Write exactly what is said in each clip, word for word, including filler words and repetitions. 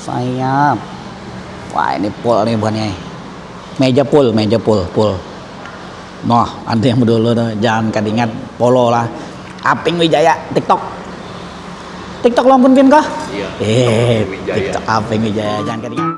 Sayap. Wah, ini pul nih buhannya. Meja pul, meja pul, pul. Noh, ada yang dulu tuh, jangan kadingat polo lah. Aping Wijaya, TikTok. TikTok lampun pin kah? Iya. Eh, TikTok Aping Wijaya, jangan kadingat.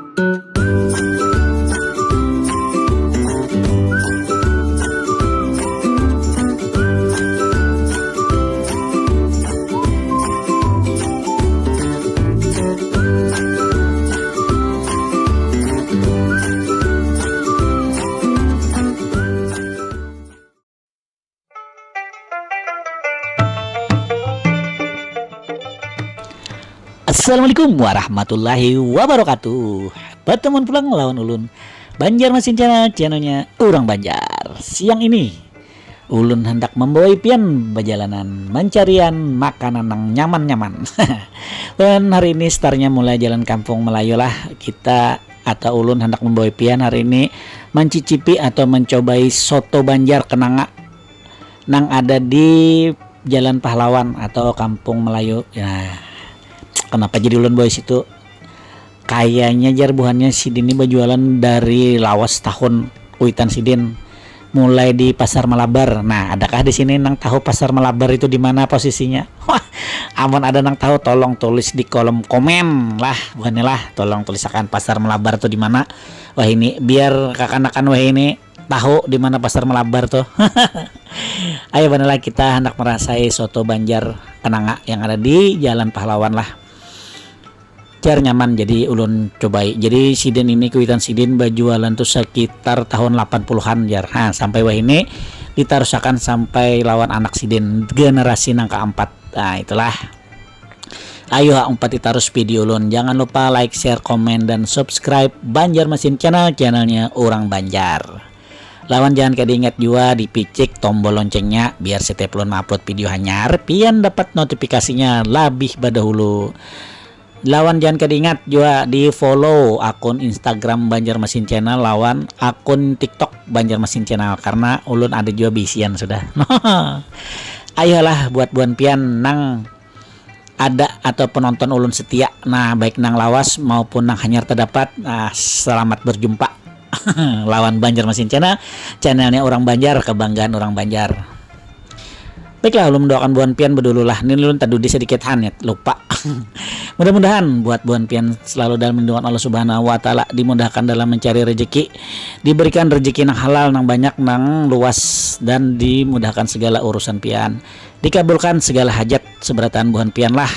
Assalamualaikum warahmatullahi wabarakatuh. Bertemuan pulang lawan ulun Banjar Masin Channel, channelnya orang Banjar. Siang ini ulun hendak membawa pian bajalanan mencarian makanan yang nyaman-nyaman. Dan hari ini startnya mulai jalan Kampung Melayu lah. Kita atau ulun hendak membawa pian hari ini mencicipi atau mencobai soto Banjar Kenanga nang ada di Jalan Pahlawan atau Kampung Melayu. Ya, kenapa jadi ulun bawa situ? Kayaknya jar buhannya sidin ini berjualan dari lawas tahun kuitan sidin, mulai di Pasar Malabar. Nah, adakah di sini nang tahu Pasar Malabar itu di mana posisinya? Wah, amun ada nang tahu, tolong tulis di kolom komen lah, buhannya lah. Tolong tulisakan Pasar Malabar itu di mana. Wah, ini biar kakanakan wah ini tahu di mana Pasar Malabar tuh. Ayo, buhannya lah, kita hendak merasai soto Banjar Kenanga yang ada di Jalan Pahlawan lah. Jar nyaman, jadi ulun cobai. Jadi sidin ini kuitan sidin berjualan tuh sekitar tahun delapan puluhan jar. Nah, sampai wah ini ditarusakan sampai lawan anak sidin generasi nang keempat. Nah, itulah. Ayo ha, umpati tarus video ulun. Jangan lupa like, share, komen, dan subscribe Banjar Masin Channel, channelnya orang Banjar. Lawan jangan kada ingat jua dipicik tombol loncengnya biar setiap ulun upload video hanyar, pian dapat notifikasinya labih badahulu. Lawan jangan kada ingat jua di follow akun Instagram Banjarmasin Channel lawan akun TikTok Banjarmasin Channel, karena ulun ada jua bisian sudah. Ayolah buat buan pian nang ada atau penonton ulun setia, nah, baik nang lawas maupun nang hanyar terdapat, nah, selamat berjumpa lawan Banjarmasin Channel, channelnya orang Banjar, kebanggaan orang Banjar. Baiklah, ulun mendoakan buhan pian bedulu lah. Ini ulun tadudi sedikit hanit, lupa. Mudah-mudahan buat buhan pian selalu dalam lindungan Allah Subhanahu wa Ta'ala, dimudahkan dalam mencari rezeki, diberikan rezeki nang halal, nang banyak, nang luas, dan dimudahkan segala urusan pian. Dikabulkan segala hajat seberataan buhan pian lah.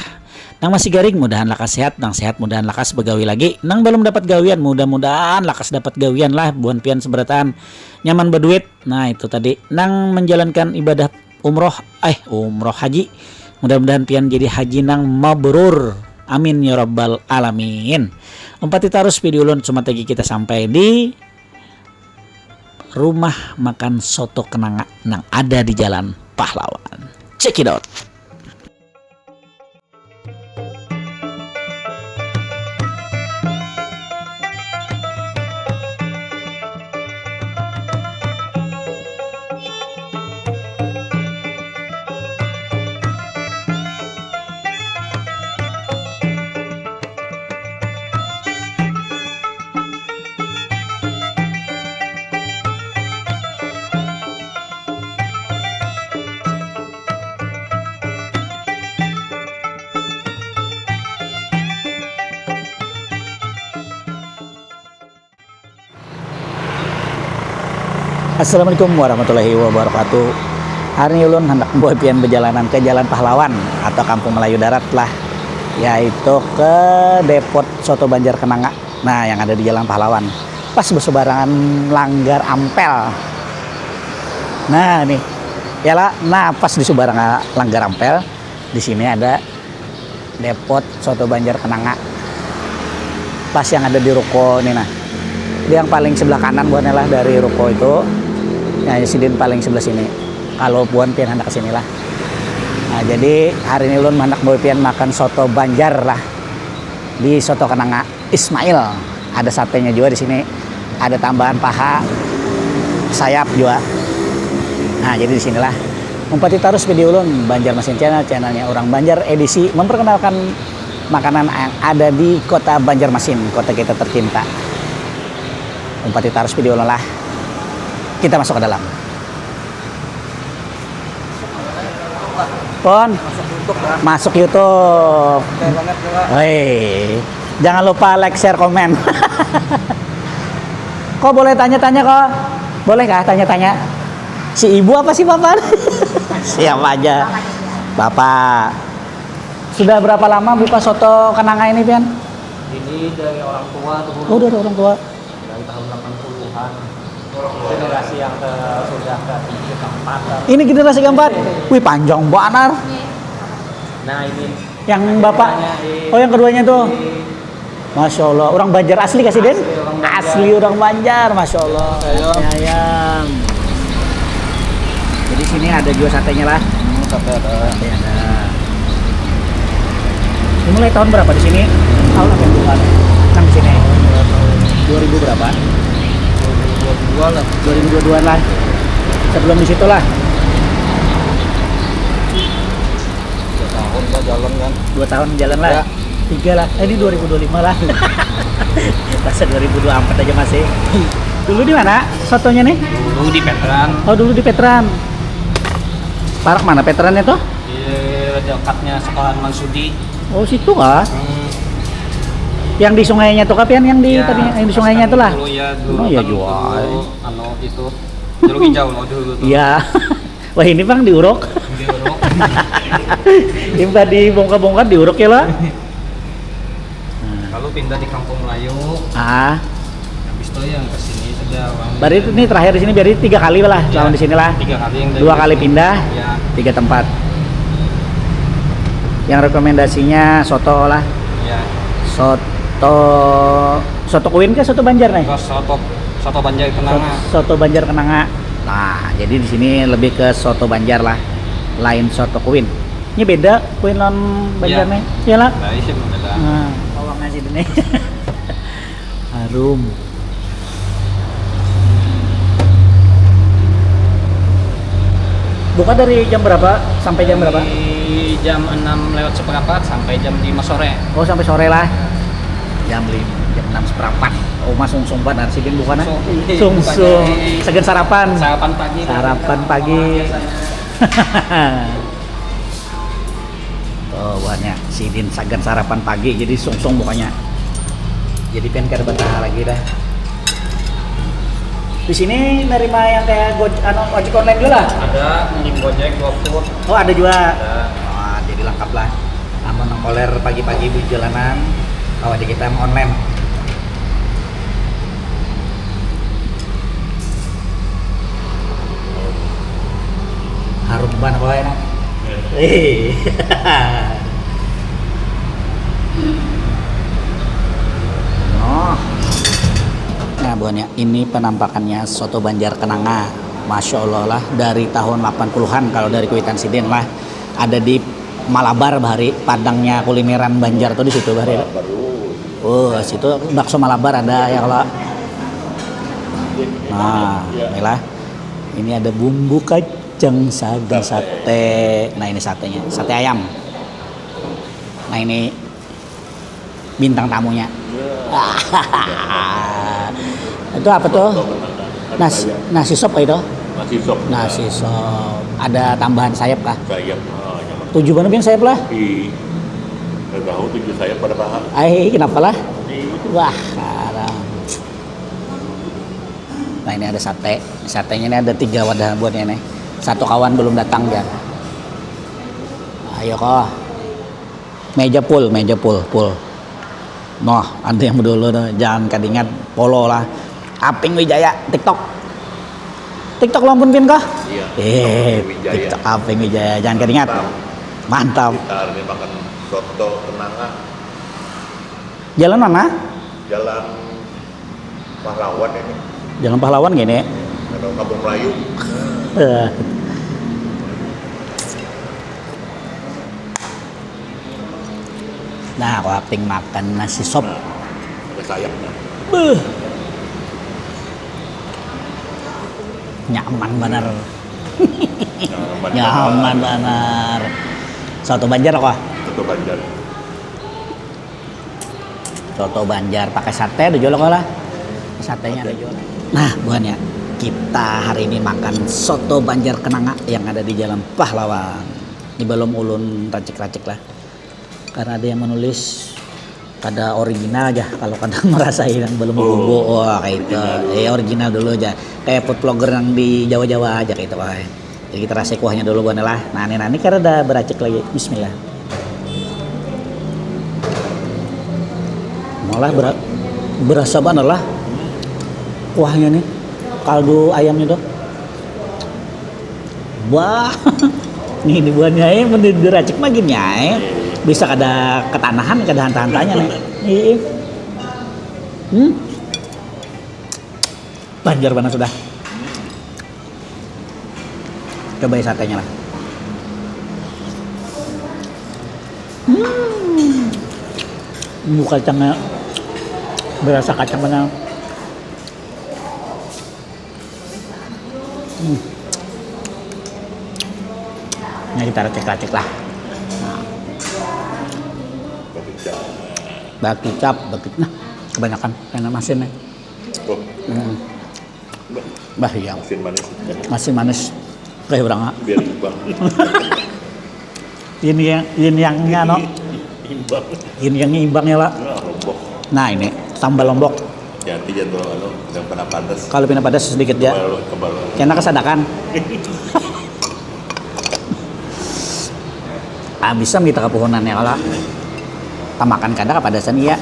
Nang masih garing, mudahan lakas sehat. Nang sehat, mudahan lakas begawi lagi. Nang belum dapat gawian, mudah-mudahan lakas dapat gawian lah buhan pian seberataan. Nyaman berduit, nah, itu tadi, nang menjalankan ibadah umroh, eh, umroh haji. Mudah-mudahan pian jadi haji nang mabrur. Amin ya rabbal alamin. Umpati tarus video ulun, sumat lagi kita sampai di rumah makan soto Kenanga nang ada di Jalan Pahlawan. Check it out. Assalamualaikum warahmatullahi wabarakatuh. Hari ini ulun hendak membawa pian berjalanan ke Jalan Pahlawan atau Kampung Melayu Darat lah, yaitu ke Depot Soto Banjar Kenanga. Nah, yang ada di Jalan Pahlawan. Pas berseberangan Langgar Ampel. Nah, nih. Yalah, nah, pas di seberangan Langgar Ampel, di sini ada Depot Soto Banjar Kenanga. Pas yang ada di ruko ini, nah. Dia yang paling sebelah kanan buhannya lah dari ruko itu. Nah, sidin paling sebelah sini. Kalau buhan pian hendak ke sini lah. Nah, jadi hari ini ulun hendak bawa pian makan soto Banjar lah. Di Soto Kenanga Ismail. Ada satenya juga di sini. Ada tambahan paha, sayap juga. Nah, jadi di sinilah. Umpati tarus video ulun, Banjarmasin Channel, channelnya orang Banjar edisi memperkenalkan makanan yang ada di kota Banjarmasin, kota kita tercinta. Umpati tarus video ulun lah. Kita masuk ke dalam. Pon, masuk YouTube lah. Masuk YouTube. Oke banget, Kak. Hei, jangan lupa like, share, komen. Kok boleh tanya-tanya kok? Boleh kah tanya-tanya? Si ibu apa si bapak? Siapa aja? Bapak. Sudah berapa lama buka soto kenanga ini, Pian? Ini dari orang tua dulu. Oh, dari orang tua. Dari tahun delapan puluhan. Generasi yang ke, sudah ke tiga, keempat. Ini generasi keempat. Wih, panjang banar. Nah, ini yang bapak. Oh, yang keduanya tuh. Masya Allah, orang Banjar asli kasih Den? Asli orang Banjar. Asli orang Banjar, Masya Allah. Ayam. Ayam. Jadi sini ada juga satenya lah. Hmm, sate ada. Sate ada. Ini mulai tahun berapa di sini? Tahun apa yang buka? Nang di sini. Dua ribu berapa? Dua ribu dua puluh dua lah. Dua ribu dua puluh dua lah. Sebelum di situ lah. Dua tahun lah jalan kan. Dua tahun jalan lah. Ya. Tiga lah. Eh, ini dua ribu dua puluh lima lah. Rasa dua ribu dua puluh empat aja masih. Dulu di mana sotonya nih? Dulu di Petran. Oh, dulu di Petran. Parak mana Petrannya tuh? Di dekatnya sekolahan Mansudi. Oh, situ kah? Hmm. Yang di sungainya tuh, Kapian, yang di ya, tadi, yang di sungainya tuh lah. Dulu ya, dulu. Oh, iya kan jual. Dulu, anu, itu. Jeruk hijau loh dulu tuh. Iya. Wah, ini pang diuruk. Diuruk. Imbah dibongkar-bongkar, diuruk ya lah. Nah. Lalu pindah di Kampung Melayu. Ah. Habis itu yang ke sini sudah orang. Berarti ini terakhir di sini, berarti tiga kali lah. Ya, lawan di sini lah. Tiga kali yang dari. Dua kali pindah, ya, tiga tempat. Yang rekomendasinya soto lah. Ya. Soto, soto Kuin kah, soto Banjar nih? Terus soto, soto Banjar Kenanga. Soto, soto Banjar Kenanga. Nah, jadi di sini lebih ke soto Banjar lah, lain soto Kuin. Ini beda Kuin lawan Banjar nih, ya lah? Nah, isi beda. Nah, bawang aja deh nih. Harum. Buka dari jam berapa sampai jam berapa? Dari jam enam lewat seperempat sampai jam lima sore. Oh, sampai sore lah. Jam lima, jam enam seperempat. Oh, mas sungsung banget sidin bukannya. Sungsung. Sungsung. Segan sarapan. Sarapan pagi. Sarapan pagi. Biasanya. Tuh, buhannya. Sidin sagan sarapan pagi, jadi sungsung mukanya. Jadi pian kada bataha lagi dah. Di sini nerima yang kayak goj, anu, ojek online juga lah? Ada, ngirim Gojek, GoFood. Oh, ada juga. Ada. Wah, jadi lengkap lah. Amun nang koler pagi-pagi di jalanan, kawa di kita online. Harum banget kau enak. Ih. Oh. Nah, buhannya ini penampakannya soto Banjar Kenanga. Masya Allah lah, dari tahun delapan puluhan kalau dari kuitan sidin lah. Ada di Malabar bahari, padangnya kulineran Banjar tuh di situ bahari. Oh, situ bakso Malabar ada ya kalau. Nah, inilah. Ini ada bumbu kacang sagan sate. Nah, ini satenya, sate ayam. Nah, ini bintang tamunya. Itu apa tuh? Nasi, nasi sop itu? Nasi sop. Nasi sop. Ada tambahan sayap kah? Sayap. Ah, nyaman. Tujuh mana pian sayap lah? Ih, nggak tahu tujuh sayap pada paha. Ai, kenapa lah? Wah, haram. Nah, ini ada sate. Satenya ini ada tiga wadah buatnya nih. Satu kawan belum datang, jar. Ayo kah. Meja full, meja full, full. Noh, ada yang dulu tuh, jangan kadingat polo lah. Aping Wijaya, TikTok. TikTok lampun pian kah? Iya, eh, TikTok Aping Wijaya. TikTok Aping Wijaya, jangan kadingat. Mantap. Mantap. Kita hari ini makan soto Kenanga. Jalan mana? Jalan Pahlawan ini. Jalan Pahlawan gini. Atau Kampung Melayu. Eh. Nah, aku aping makan nasi sop. Nah, ada sayapnya. Beuh. Nyaman bener. Nyaman. Nyaman banar. Soto Banjar kah? Soto Banjar. Soto Banjar pakai sate ada jual kah lah? Satenya ada jual. Nah, buhannya kita hari ini makan soto Banjar Kenanga yang ada di Jalan Pahlawan. Ini belum ulun racik-racik lah. Karena ada yang menulis kada original aja kalau kada merasai yang belum bubuk. Wah, kayak itu. Eh, original dulu aja. Kayak food vlogger yang di Jawa-Jawa aja kayak itu, wah. Jadi kita rasa kuahnya dulu buhan lah. Nah, ini nanti karena udah beracik lagi. Bismillah. Malah bera- berasa banget lah kuahnya nih. Kaldu ayamnya tuh. Wah, nih di buahnya ya, mun di- diracik mah gini ya. Bisa kada ketanahan, kada hanta-hantanya nih. Iya. Hmm. Banjar mana sudah. Coba ya satenya lah. Hmm. Bumbu kacangnya berasa kacang mana. Hmm. Ini kita racik-racik lah. Nah. Bakicap, bakit nah kebanyakan kena masin nih. Oh. Hmm. Bah iya. Masin manis. Masin manis. Kayak orang. Biar imbang. Ini yang ini yangnya no. Imbang. Ini yang imbang ya lah. Nah, lombok. Nah ini sambal lombok. Jadi jangan terlalu anu, jangan pernah pantas. Kalau pindah padas sedikit ya. Kebal, kebal. Kena kesadakan. Ah, bisa kita kepuhunannya kalau tamakan kada kepadasan iya.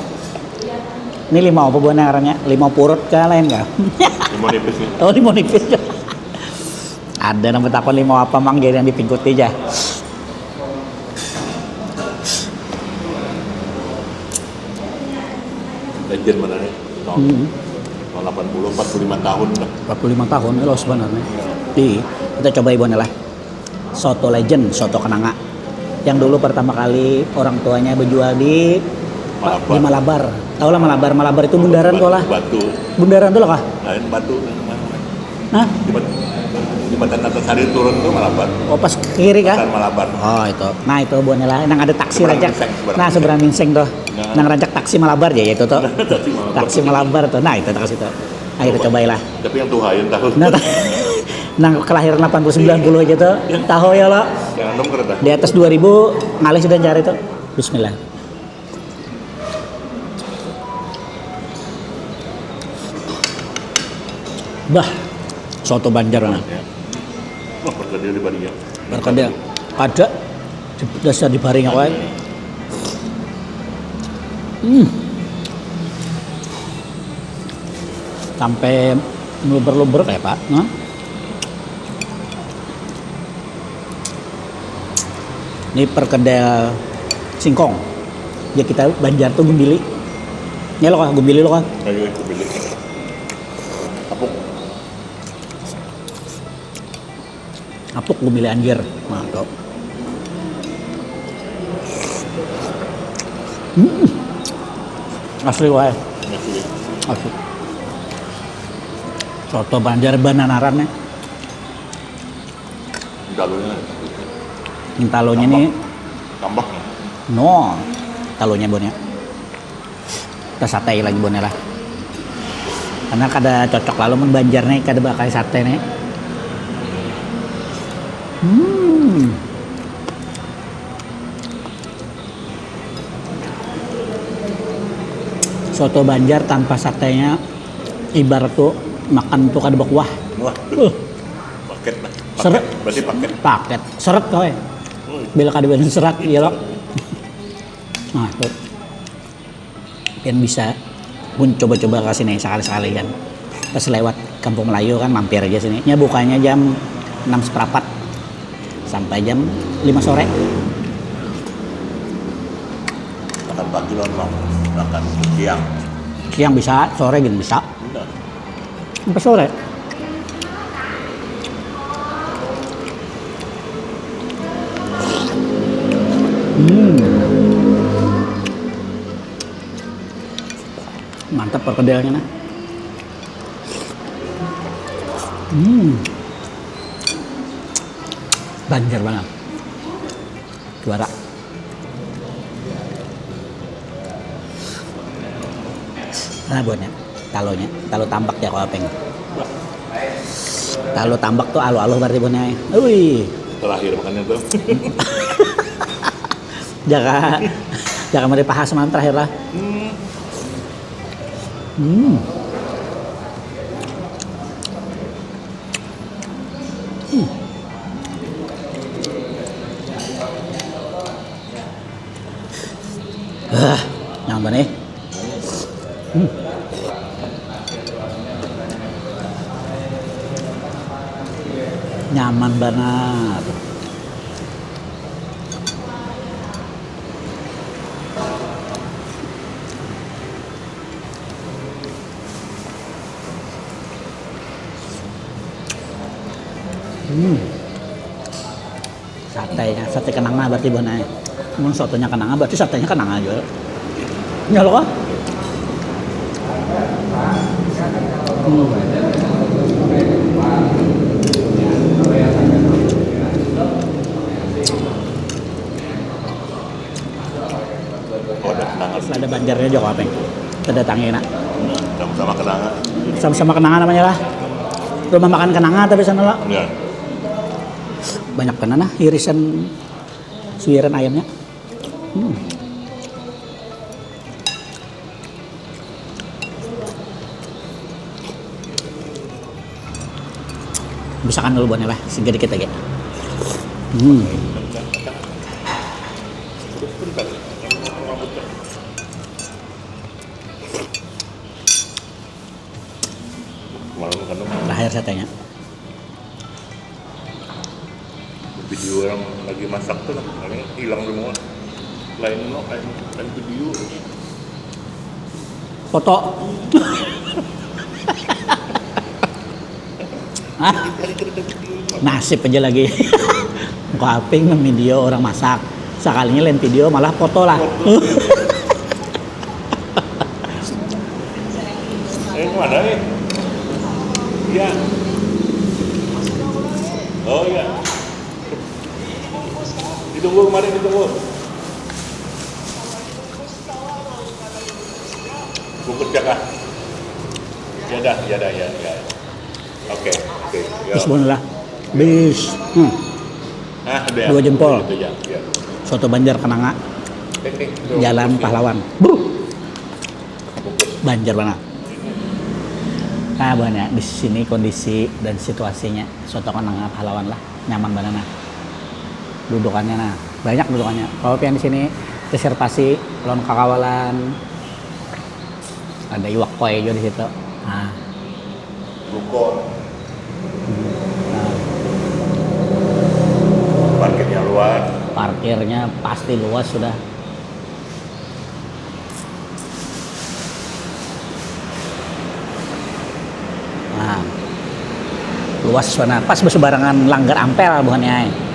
Ini lima apa buahnya ngarannya? Lima purut kah lain kah? Lima nipis nih. Oh, lima nipis. Ada nang bertakon lima apa mang jadi yang dipingkuti aja. Legend mana nih? Tahun, hmm, tahun delapan puluh, empat puluh lima tahun dah. Empat puluh lima tahun ya loh sebenarnya. Di kita coba ibu lah. Soto legend, soto kenanga. Yang dulu pertama kali orang tuanya berjual di Malabar. Di Malabar. Tahu lah Malabar, Malabar itu bundaran tuh lah. Batu. Bundaran tuh lah kah? Lain batu. Hah? Jembatan Antasari turun tuh Malabar. Oh pas ke kiri kah? Malabar. Oh itu. Nah itu buahnya lah. Yang ada taksi rancak. Nah seberang minseng tuh. Nah. Yang rancak taksi Malabar ya itu tuh. Taksi Malabar. Taksi Malabar tuh. Nah itu taksi tuh. Nah itu cobailah. Tapi yang tuha yang tahu. Nah, nang kelahiran delapan puluh sembilan puluh aja tuh. Tahu ya lo. Yang andong kereta. Di atas dua ribu ngalih sudah cari tuh. Bismillah. Bah, soto Banjar nah. Ya. Wah, perkedel di Bali ya. Perkedel. Ada dasar di Bali apa? Hmm. Sampai meluber-luber kayak apa? Nah. Ini perkedel singkong. Ya kita Banjar tuh gumbili. Ya lo kah gumbili lo kah? Ayo gumbili. Apuk. Apuk gumbili anjir. Mantap. Hmm. Asli wae. Asli. Asli. Soto Banjar bananaran nih. Talunya. Talunya nih. Tambah. No. Talunya bonya. Kita satai lagi bonya lah. Karena kada cocok lalu mun Banjar nih kada bakal sate nih. Hmm. Soto Banjar tanpa satenya ibarat tuh makan tuh kada berkuah. Wah. Uh. Paket lah. Seret. Berarti paket. Paket. Seret kau ya. Hmm. Bila kada beli serat iya lo. Nah, tuh. Pian bisa pun coba-coba ke sini sekali-sekali kan. Pas lewat Kampung Melayu kan mampir aja sini. Nya bukanya jam enam seperempat sampai jam lima sore. Makan pagi lawan makan siang. Siang bisa, sore gin bisa. Sampai sore. Hmm. Mantap perkedelnya nah. Hmm. Banjar banar. Juara. Nah, buhannya. Talunya, talu tambak ya kalau peng. Talu tambak tuh alu-alu berarti buhannya. Ui. Terakhir makannya tuh. Jaga jaga mari pahas malam terakhir lah. Hmm. Hmm. Hmm. Ah, nyaman nih. Hmm. Nyaman banget. Hmm. Satenya, sate kenanga berarti buhannya. Mun sotonya kenanga berarti satenya kenanga juga. Ya lo kah? Hmm. Oh, ada kenangan. Ada banjarnya juga apa? Kita datangi nak. Sama-sama kenangan. Sama-sama kenangan namanya lah. Rumah makan kenangan tapi sana lah. Ya. Banyak kenangan irisan suiran ayamnya. Hmm. Bisakan dulu buahnya lah, sedikit lagi. Hmm. Terakhir saya tanya. Video orang lagi masak tuh, nah, ini hilang semua. Lain no, lain, lain video. Foto. Ah, nasib aja lagi. Engkau aping video orang masak. Sekalinya lain video malah foto lah. Eh, mana nih? Iya. Oh iya. Ditunggu kemarin, ditunggu. Bungkus jaga. Ya dah, ya dah, ya, ya. Oke, oke. Ya. Bismillah. Bis. Hmm. Ah, udah. Dua jempol. Gitu ya. Ya. Soto Banjar Kenanga. Ini, ini, Jalan Pahlawan. Bro. Banjar mana? Nah, buhannya di sini kondisi dan situasinya soto Kenanga Pahlawan lah, nyaman banget nah. Dudukannya nah, banyak dudukannya. Kalau pian di sini reservasi lawan kakawalan, ada iwak koi juga di situ. Nah. Ruko. Nah. Parkirnya luas. Parkirnya pasti luas sudah. Nah, luas sana. Pas bersebarangan langgar Ampel buhannya.